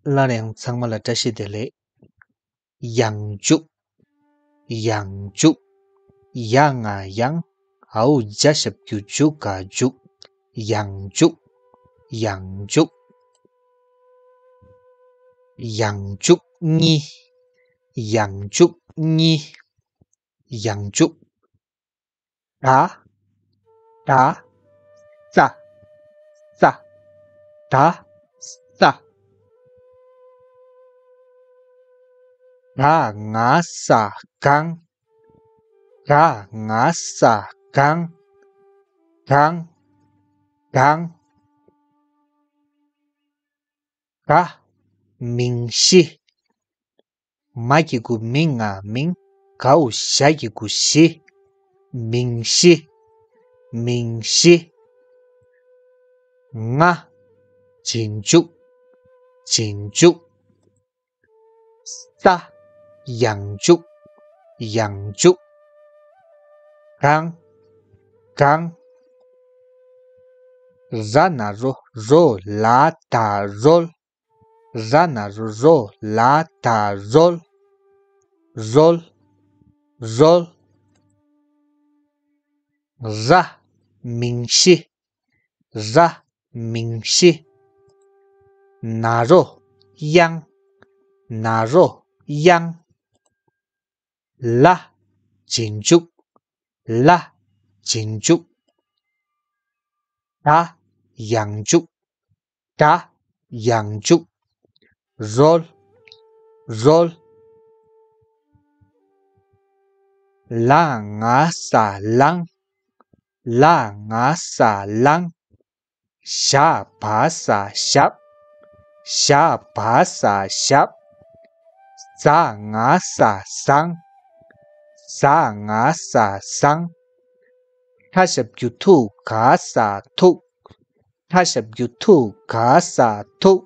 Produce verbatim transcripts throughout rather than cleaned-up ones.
སླར་ཡང་ཚང་མ་ལ་བཀྲ་ཤིས་བདེ་ལེགས། ཡང་འཇུག་ཡང་འཇུག་ཡ་ང་ཡང་། འའོ་ཇ་ཞབས་ཀྱུ་འཇུ་ག་འཇུག་ཡང་འཇུག་ཡང་འཇུག་ཡང་འཇུག་གཉིས། ཡང་འཇུག་གཉིས། ཡང་འཇུག་ད། ད། ས། ས། ད། ས། ག་ང་ས་གང་། ག་ང་ས་གང་། གང་། གང་། ག། མིང་གཞི། མ་གི་གུ་མི་ང་མིང་། གའོ་ཞ་གི་གུ་གཞི། མིང་གཞི། མིང་གཞི། ང་། རྗེས་འཇུག་རྗེས་འཇུག་ས། ཡང་འཇུག་ཡང་འཇུག་གང་། གང་། ར་ན་རོ་རོ་ལ་ད་རོལ། ར་ན་རོ་རོ་ལ་ད་རོལ། རོལ། རོལ། ར། མིང་གཞི། ར། མིང་གཞི། ན་རོ། དབྱངས། ན་རོ། དབྱངས། ལ། རྗེས་འཇུག་ལ། རྗེས་འཇུག་ད། ཡང་འཇུག་ད། ཡང་འཇུག་རོལ། རོལ། ལ་ང་ས་ལངས། ལ་ང་ས་ལངས། ཞ་བ་ས་ཞབས། ཞ་བ་ས་ཞབས། ཟ་ང་ས་ཟངས། ཟ་ང་ས་ཟངས། ཐ་ཞབས་ཀྱུ་ཐུ་ག་ས་ཐུག་ཐ་ཞབས་ཀྱུ་ཐུ་ག་ས་ཐུག་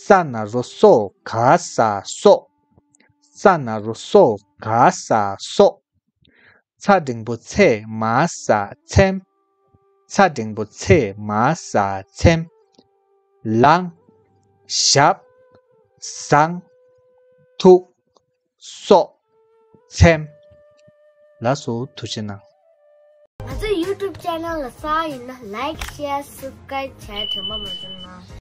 ས་ན་རོ་སོ་ག་ས་སོགས། ས་ན་རོ་སོ་ག་ས་སོགས། ཚ་འགྲེང་བུ་ཚེ་མ་ས་ཚེམས། ཚ་འགྲེང་བུ་ཚེ་མ་ས་ཚེམས། ལངས། ཞབས། ཟངས། ཐུག་སོགས། ཚེམས། ལགས་སོ། ཐུགས་རྗེ་གནང་། ང་ཚོའི་YouTube channel ལ་གསར་ཡིན་ན་like, share, subscribe བྱས་དྲན་པ་མ་བྱུང་།